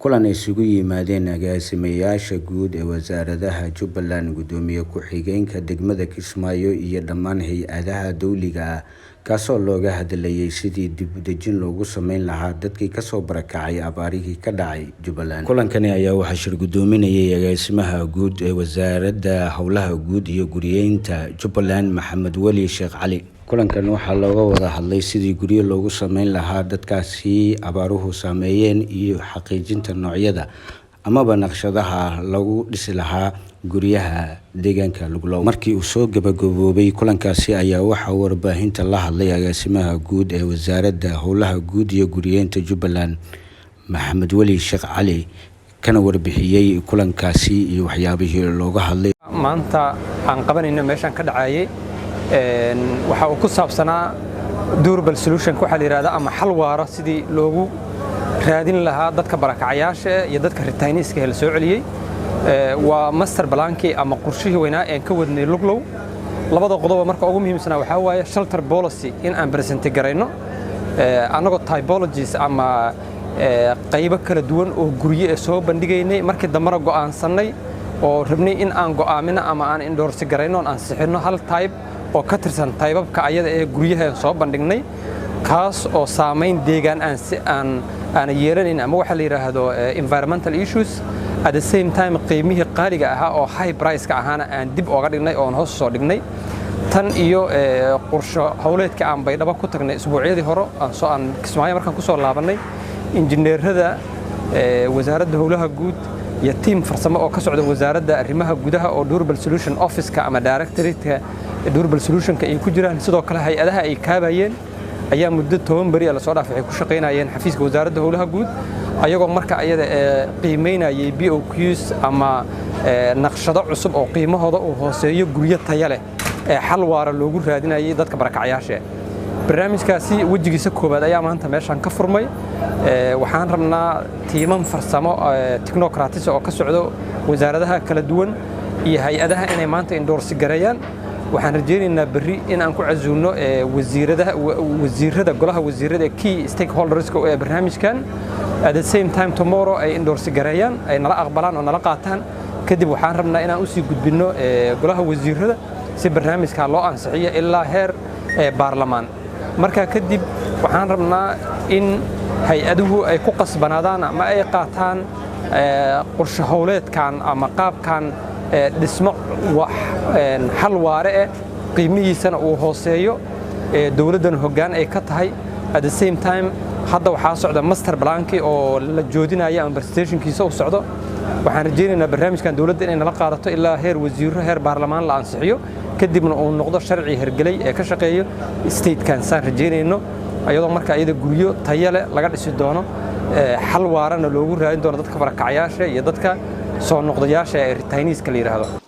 Kulan ay isugu yimaadeen agaasimayaasha guud ee wasaaradaha Jubbaland, Gudoomiye ku-xigeenka degmada Kismaayo iyo dhammaan hay'adaha dowliga ah, kaasoo looga hadlayay sidii dib u dejin loogu sameyn lahaa dadkii kasoo barakacay abaarihii ka dhacay Jubbaland. Kulankani ayaa waxaa shir gudoominayay agaasimaha guud ee wasaaradda howlaha guud iyo guryeynta Jubbaland, Maxamed Weli Sheekh Cali. Kulankan waxaa looga wada hadlay sidii guryo loogu sameyn lahaa dadkaasi abaaruhu saameeyeen iyo xaqiijinta noocyada amaba naqshadaha lagu dhisi lahaa guryaha deegaanka Luglow. Markii uu soo gabagaboobay kulankaasi ayaa waxaa warbaahinta la hadlay agaasimaha guud ee wasaaradda howlaha guud iyo guryeynta Jubbaland, Maxamed Weli Sheekh Cali, kana warbixiyey kulankaasi iyo waxyaabihii looga hadlay. Maanta aan qabanayno meeshaan ka dhacayay waxa uu ku saabsanaa durable solution, waxaa la yidhahdaa, ama xal waara sidii loogu raadin lahaa dadka barakacayaasha iyo dadka returnees-ka ee la soo celiyey. Waa master plan-kii ama qorshihii weynaa een ka wadnay Luglow. Labada qodoba marka ugu muhiimsanaa waxaa waaye shelter policy in aan present garayno, annagoo typologies ama qaybo kala duwan oo guryo ee soo bandhigaynay. Markii dambena go'aansannay oo rabnay in aan go'aamino ama aan endorse garayno oon ansixinno hal type oo ka tirsan type-abka ayada ee guryaha soo bandhignay, kaas oo saamayn deegaan aan si aan aana yeelanayn ama waxa la yidhaahdo environmental issues, at the same time qiimihii qaaliga ahaa oo high price-ka ahaana aan dib ooga dhignay oon hoos soo dhignay. Tan iyo qorsho howleedka aan Baydhabo ku tagnay isbuucyadii hore, aan soo aan Kismaayo markaan ku soo laabannay, injineerada wasaaradda howlaha guud iyo tiim farsamo oo ka socda wasaaradda arrimaha gudaha oo durable solution office-ka ama directorate-ka durable solution-ka ay ku jiraan, sidoo kale hay-adaha ay kaabayeen, ayaa muddo 10 beri lasoo dhaafay waxay ku shaqaynayeen xafiiska wasaaradda howlaha guud, ayagoo marka ayada ee qiimeynayay BOQs ama naqshado cusub oo qiimahooda uu hooseeyo, guryo taya leh ee xal waara loogu raadinayay dadka barakacyaasha. Barnaamijkaasi wejigiisa koowaad ayaa maanta meeshaan ka furmay. Waxaan rabnaa tiimam farsamo technocrats oo ka socdo wasaaradaha kala duwan iyo hay-adaha inay maanta endorse gareeyaan. Waxaan rajaynaynaa berri in aan ku casuulno wasiiradaha, wasiirada, golaha wasiirada, key stakeholders-ka ee barnaamijkan. At the same time tomorrow ay endorse gareeyaan, ay nala aqbalaan oo nala qaataan. Kadib waxaan rabnaa inaan usii gudbinno golaha wasiirada si barnaamijka loo ansixiyo ilaa heer baarlamaan. Markaa kadib waxaan rabnaa in hay-aduhu ay ku qasbanaadaan ama ay qaataan qorshe howleedkan ama qaabkan dhismo xal waare eh, qiimihiisana uu hooseeyo, dowladdan hoggaan ay ka tahay. At the same time hadda waxaa socda master plan-kii oo la joodinaya ama presentation-kiisa uu socdo. Waxaan rajaynaynaa barnaamijkan dowladda inay nala qaadato ilaa heer wasiiro, heer baarlamaan la ansixiyo, kadibna uu noqdo sharci hergelay ee ka shaqeeyo state-kan saan rajaynayno, iyadoo marka iyada guryo tayo leh laga dhisi doono, xal waarana loogu raadin doono dadka barakacyaasha iyo dadka soo noqdayaasha ee returnees-ka la yidhaahdo.